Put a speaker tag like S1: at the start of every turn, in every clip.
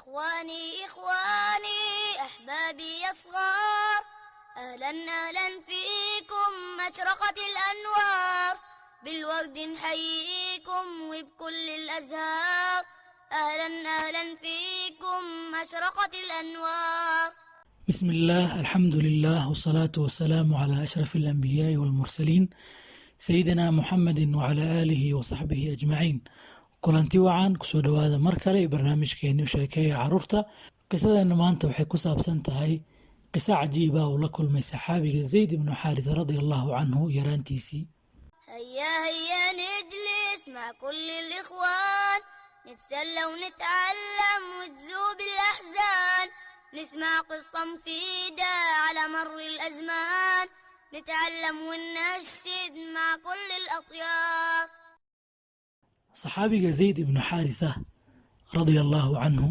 S1: إخواني إخواني أحبابي يا صغار، أهلا أهلا فيكم، أشرقت الأنوار. بالورد نحييكم وبكل الأزهار، أهلا أهلا فيكم، أشرقت الأنوار.
S2: بسم الله، الحمد لله، والصلاة والسلام على أشرف الأنبياء والمرسلين، سيدنا محمد وعلى آله وصحبه أجمعين. Kulanti wacan, kusoo dhowaada mar kale barnaamijkeeni Sheekeeya Caruurta. Qisadeena maanta waxay ku saabsan tahay qiso cajiiba uu la kulmay saxaabiga Zayd ibnu Xaarisa radia allahu canhu yaraantiisii.
S1: هيا هيا نجلس مع كل الإخوان، نتسلى ونتعلم وتذوب الأحزان، نسمع قصة مفيدة على مر الأزمان، نتعلم وننشد مع كل الأطيار.
S2: Saxaabiga Zayd ibnu Xaarisa radia allahu canhu,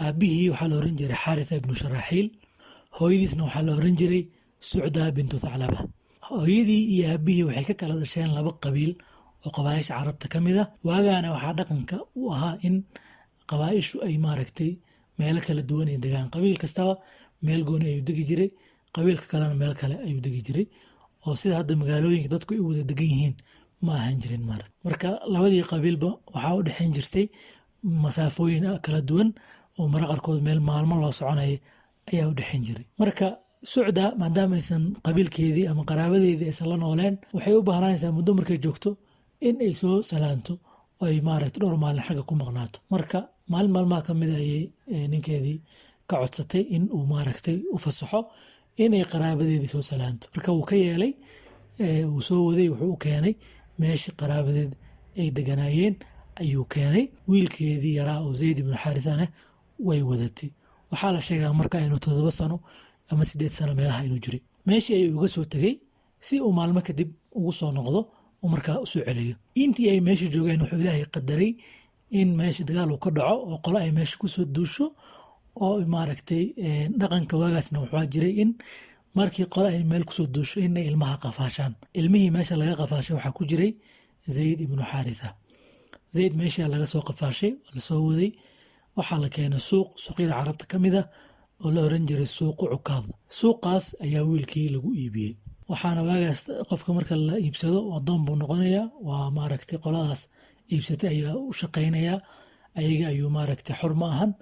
S2: aabbihii waxaa la oran jiray Xaarisa ibnu Sharaaxiil, hooyadiisna waxaa la oran jiray Sucda bintu Thaclaba. Hooyadii iyo aabbihii waxay ka kala dhasheen laba qabiil oo qabaaisha Carabta ka mid a. Waagaana waxaa dhaqanka u ahaa in qabaaishu ay maaragtay meelo kala duwan ay degaan. Qabiil kastaba meel gooni ayuu degi jiray, qabiilka kalena meel kale ayuu degi jiray, oo sida hadda magaalooyinka dadku ay u wada degan yihiin ma ahan jirin maaragta. Marka labadii qabiilba waxaa u dhexeyn jirtay masaafooyin kala duwan, oo mara qaarkood meel maalmo loo soconaya ayaa u dhexeyn jiray. Marka Sucda, maadaama aysan qabiilkeedii ama qaraabadeedii aysan la nooleen, waxay u baahnaanaysaa muddo markay joogto in ay soo salaanto oo ay maaragta dhowr maalin xagga ku maqnaato. Marka maalin maalmaha ka mid ayay ninkeedii ka codsatay in uu maaragtay u fasaxo inay qaraabadeedii soo salaanto. Marka wuu ka yeelay, wuu soo waday, wuxuu u keenay meeshii qaraabadeed ay deganaayeen ayuu keenay. Wiilkeedii yaraa oo Zayd ibnu Xaarithana way wadatay. Waxaa la sheegaa marka inuu 7 sano ama 8 sano meelaha inuu jiray. Meeshii ayuu uga soo tegey si uu maalmo kadib ugu soo noqdo uu markaa usoo celiyo. Intii ay meesha joogeen, wuxuu Ilaahay qadaray in meesha dagaal uu ka dhaco oo qolo ay meesha kusoo duusho. Oo maaragtay dhaqanka waagaasna waxaa jiray in markii qole ay meel kusoo duusho inay ilmaha qafaashaan. Ilmihii meesha laga qafaashay waxaa ku jiray Zayd ibnu Xaaritha. Zayd meesha laga soo qafaashay, waa lasoo waday, waxaa la keenay suuq suuqyada Carabta ka mid ah oo la oran jiray Suuqu Cukaad. Suuqaas ayaa wiilkii lagu iibiyey. Waxaana waagaas qofka marka la iibsado adoon buu noqonayaa. Waa maaragtay qoladaas iibsatay ayaa u shaqaynayaa, ayaga ayuu maaragtay xor ma ahan.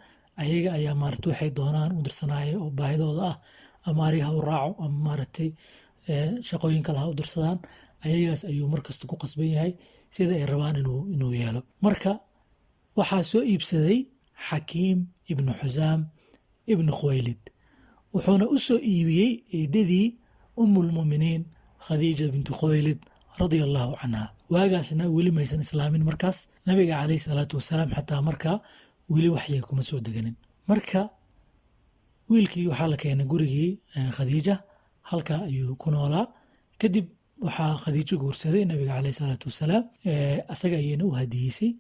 S2: Ayaga ayaa maaragtay waxay doonaan u dirsanaya oo baahidooda ah, ama ariga ha u raaco ama maaragtay shaqooyin kale ha u dirsadaan. Ayagaas ayuu markasta ku qasban yahay sida ay rabaan inuu yeelo. Marka waxaa soo iibsaday Xakiim ibnu Xusaam ibnu Khuwaylid, wuxuuna u soo iibiyey eedadii, Ummulmuminiin Khadiija bintu Khuwaylid radia allahu canha. Waagaasna weli maysan islaamin. Markaas Nabiga caleyhi salaatu wasalaam xataa markaa weli waxyiga kuma soo deganin. Marka wiilkii waxaa la keenay gurigii Khadiija, halkaa ayuu ku noolaa. Kadib waxaa Khadiijo guursaday Nabiga caleyhi salaatu wasalaam, asaga ayayna u hadiyeysay.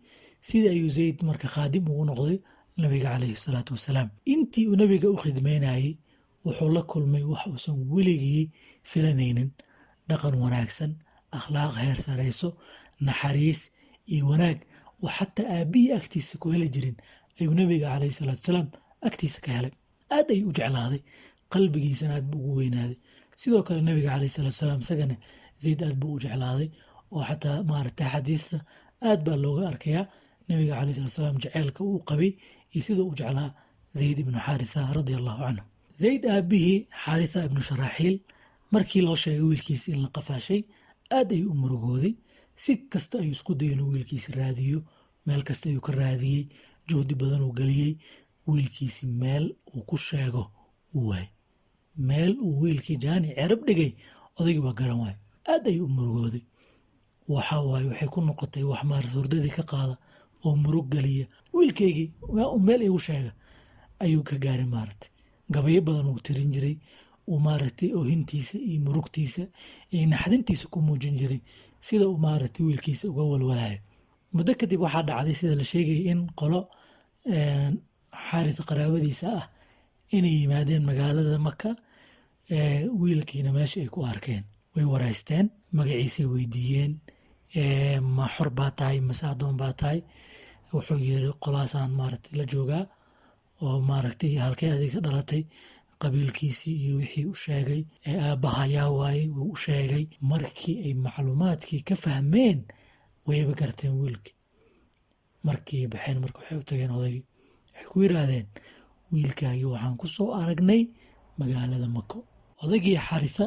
S2: Sidii ayuu Zayd marka khaadim ugu noqday Nabiga caleyhi salaatu wasalaam. Intii uu Nabiga u khidmeynayey, wuxuu la kulmay wax uusan weligii filanaynin: dhaqan wanaagsan, akhlaaq heer sareyso, naxariis iyo wanaag oo xataa aabbihii agtiisa ku heli jirin ayuu Nabiga caleyhi salaatu wasalaam agtiisa ka helay. Aad ayuu u jeclaaday, qalbigiisana aad buu ugu weynaaday. Sidoo kale Nabiga caleyhi salaatu wasalaam isagana Zayd aad buu u jeclaaday, oo xataa maaragtay xadiista aad baa looga arkayaa Nabiga caleyhi salatu wasalaam jaceylka uu qabay iyo siduu u jeclaa Zayd ibnu Xaaritha radia allahu canhu. Zayd aabihii, Xaaritha ibnu Sharaaxiil, markii loo sheegay wiilkiisi in la qafaashay, aad ayuu u murugooday. Si kasta ayuu isku dayay inuu wiilkiisi raadiyo, meel kasta ayuu ka raadiyey, juhdi badan uu geliyey. Wiilkiisi meel uu ku sheego uu waayey. Meel uu wiilkii jaani cerab dhigay odaygii waa garan waaye. Aad ayuu u murugooday. Waxa waaye waxay ku noqotay wax maarata hurdadii ka qaada oo murug geliya. Wiilkaygii waa un meel igu sheega ayuu ka gaaray. Maaragtay gabayo badan uu tirin jiray, uu maaragtay oohintiisa iyo murugtiisa iyo naxdintiisa ku muujin jiray, sida uu maaragtay wiilkiisa uga walwalayo. Muddo kadib waxaa dhacday, sida la sheegayay, in qolo Xaaris qaraabadiisa ah inay yimaadeen magaalada Maka, wiilkiina meesha ay ku arkeen. Way wareysteen, magaciisay weydiiyeen: "Ma xor baa tahay mase addoon baa tahay?" Wuxuu yiri: "Qolaasaan maaragtay la joogaa." Oo maaragtay, halkee adiga ka dhalatay? Qabiilkiisii iyo wixii u sheegay. Aabbaha yaa waaye? Wuu u sheegay. Markii ay macluumaadkii ka fahmeen, wayba garteen wiilkii. Markii baxeen marka, waxay u tageen odaygii. Waxay ku yidhaahdeen, "Wiilkaagii waxaan ku soo aragnay magaalada Mako." Odaygii Xaritha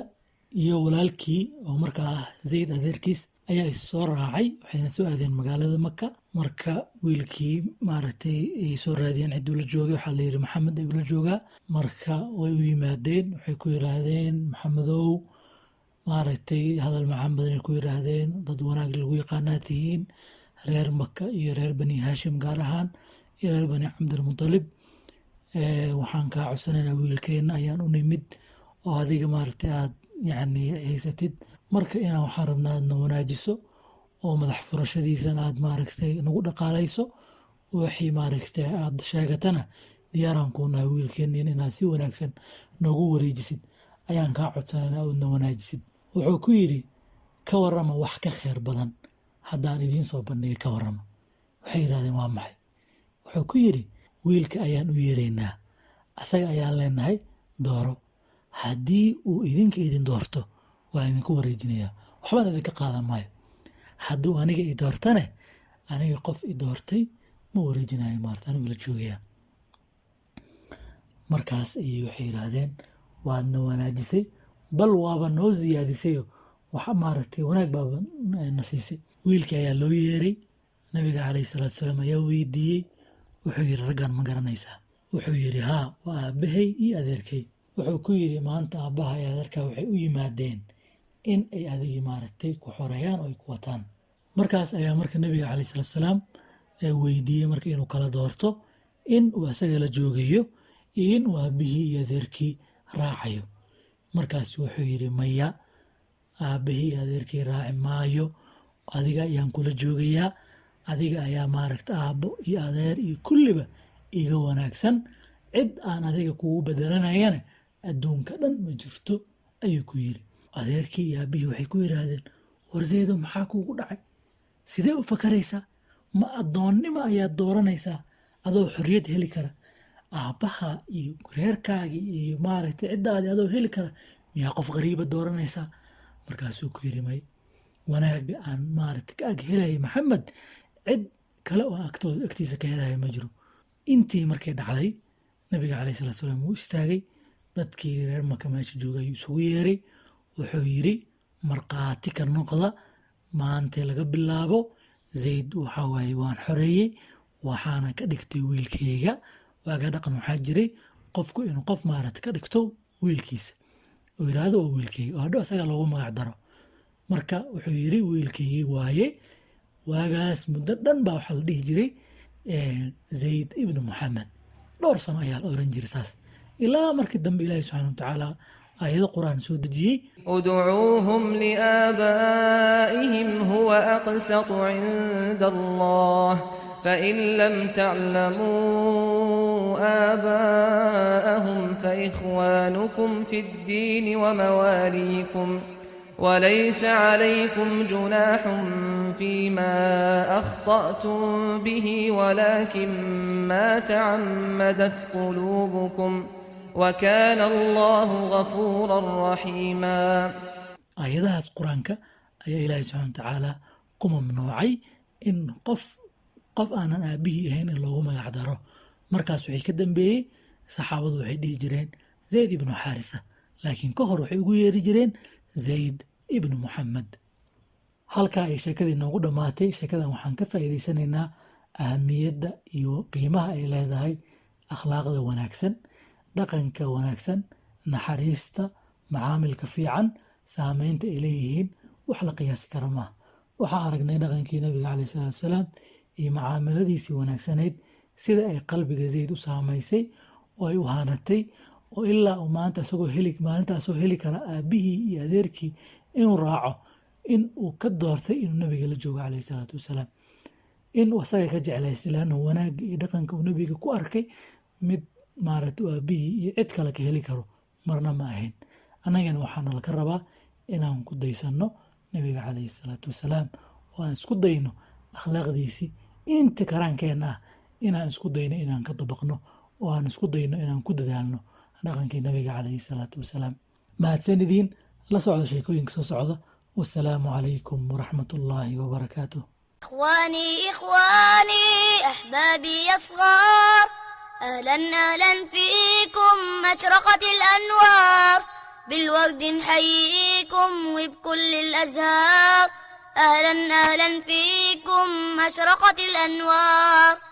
S2: iyo walaalkii, oo markaa ah Zayd adeerkiis, ayaa is soo raacay. Waxayna soo aadeen magaalada Maka. Marka wiilkii, maaragtay, ay soo raadiyeen cidduu la joogay. Waxaa la yidhi Maxamed ayuu la joogaa. Marka way u yimaadeen. Waxay ku yidhaahdeen, "Maxamedow," maaragtay, hadal macaan badan ay ku yidhaahdeen, "dad wanaag lagu yaqaanaa tihiin, reer Maka iyo reer Bani Haashim gaar ahaan iyo reer Bani Cabdilmutalib. Waxaan kaa codsanaynaa, wiilkeenna ayaan u nimid oo adiga, maaragtay, aad yacni haysatid. Marka inaan waxaan rabnaa aadna wanaajiso oo madax furashadiisana aad, maaragtay, nagu dhaqaalayso. Wixii, maaragtay, aad sheegatana diyaaraan kuu nahay. Wiilkeennin inaad si wanaagsan noogu wareejisid ayaan kaa codsanaynaa, oodna wanaajisid." Wuxuu ku yidhi, "Ka warrama wax ka khayr badan haddaan idiin soo bandhigay? Ka warrama?" Waxay yidhahdeen, "Waa maxay?" Wuxuu ku yidhi, "Wiilka ayaan u yeeraynaa, asaga ayaan leenahay dooro. Haddii uu idinka idin doorto, waa idinku wareejinayaa, waxbaan idinka qaadan maayo. Hadduu aniga i doortane, aniga qof i doortay ma wareejinayo, maarata, anigu ila joogayaa." Markaas ayay waxay yidhaahdeen, "Waadna wanaajisay, bal waaba noo siyaadisayo, waxa, maaragtay, wanaag baaba na siisay." Wiilkii ayaa loo yeeray. Nabiga calayhi salaatu salaam ayaa weydiiyey. Wuxuu yidhi, "Raggan ma garanaysaa?" Wuxuu yidhi, "Haa, waa aabbahay iyo adeerkay." Wuxuu ku yidhi, "Maanta aabbaha iyo adeerkaa waxay u yimaadeen in ay adigii, maaragtay, ku xoreeyaan oo ay ku wataan." Markaas ayaa marka nabiga calayhi salaatu salaam weydiiyey marka inuu kala doorto in uu asaga la joogayo iyo in uu aabbihii iyo adeerkii raacayo. Markaas wuxuu yidhi, "Maya, aabbihii iyo adeerkii raaci maayo, adiga ayaan kula joogayaa. Adiga ayaa, maaragta, aabbo iyo adeer iyo kulliba iga wanaagsan. Cid aan adiga kugu bedelanayana adduunka dhan ma jirto," ayuu ku yidhi. Adeerkii iyo aabbihii waxay ku yidhaahdeen, "War Zaydo, maxaa kuugu dhacay? Sidee u fakaraysaa? Ma addoonnimo ayaad dooranaysaa adoo xorriyad heli kara? Aabbaha iyo reerkaagii iyo, maaragtay, ciddaadii adoo heli kara, miyaa qof qariiba dooranaysaa?" Markaasuu ku yidhi, "May, wanaagga aan, maaragtay, ka ag helaya Maxamed, cid kale oo agtooda agtiisa ka helaya ma jiro." Intii markay dhacday, nabiga calayhi salatu salaam wuu istaagay. Dadkii reer Maka meesha joogay ayuu isugu yeeray. Wuxuu yidhi, "Markhaati ka noqda, maanta laga bilaabo Zayd waxa waaye waan xoreeyey, waxaana ka dhigtay wiilkeyga." Waagaa dhaqan waxaa jiray qofku inuu qof, maaragta, ka dhigto wiilkiisa oo yidhaahdo waa wiilkeyga, oo hadho isaga loogu magac daro. Marka wuxuu yidhi, "Wiilkeygii waaye." Waagaas muddo dhan baa waxaa la dhihi jiray Zayd ibnu Moxamed. Dhowr sano ayaa la oran jiray saas, ilaa markii dambe Ilaahi subxaana watacaala aayado Qur-aan soo dejiyey.
S3: ادعوهم لآبائهم هو أقسط عند الله، فإن لم تعلموا آباءهم فإخوانكم في الدين ومواليكم، وليس عليكم جناح فيما أخطأتم به، ولكن ما تعمدت قلوبكم، وكان الله غفورا رحيما.
S2: Aayadahaas Qur-aanka ayaa Ilaahay subxana watacaala ku mamnuucay in qof aanan aabihii ahayn in loogu magac daro. Markaas wixii ka dambeeyey, saxaabadu waxay dhihi jireen Zayd ibnu Xaaritha, laakiin ka hor waxay ugu yeeri jireen Zayd ibnu Muxamed. Halkaa ay sheekadii noogu dhammaatay. Sheekadan waxaan ka faa'iidaysanaynaa ahamiyadda iyo qiimaha ay leedahay akhlaaqda wanaagsan, dhaqanka wanaagsan, naxariista, macaamilka fiican. Saameynta ay leeyihiin wax la qiyaasi kara maaha. Waxaa aragnay dhaqankii nabiga caleyhi salaatu wasalaam iyo macaamiladiisii wanaagsanayd sida ay qalbiga Zayd u saamaysay oo ay u haanatay, oo ilaa uu maanta isagoo heli, maalinta isagoo heli kara aabbihii iyo adeerkii inuu raaco, in uu ka doortay inuu nabiga la joogo caleyhi salaatu wasalaam, in uu asaga ka jeclaystay, laanna wanaagga iyo dhaqanka uu nabiga ku arkay mid, maaragta, uu aabbihii iyo cid kale ka heli karo marna ma ahayn. Annagana waxaana laka rabaa inaan ku daysanno nabiga caleyhi salaatu wasalaam, oo aan isku dayno akhlaaqdiisii inta karaankeenna ah, inaan isku dayno inaan ka dabaqno. Oo aan isku dayno inaan ku dadaalno dhaqankii Nabiga calayhi salaatu wasalaam. Mahadsan idiin la socda sheekooyinka soo socda. Wasalaamu calaykum waraxmatullaahi wabarakaatuh.
S1: إخواني إخواني أحبابي يا صغار، أهلا أهلا فيكم، أشرقت الأنوار. بالورد نحييكم وبكل الأزهار، أهلا أهلا فيكم، أشرقت الأنوار.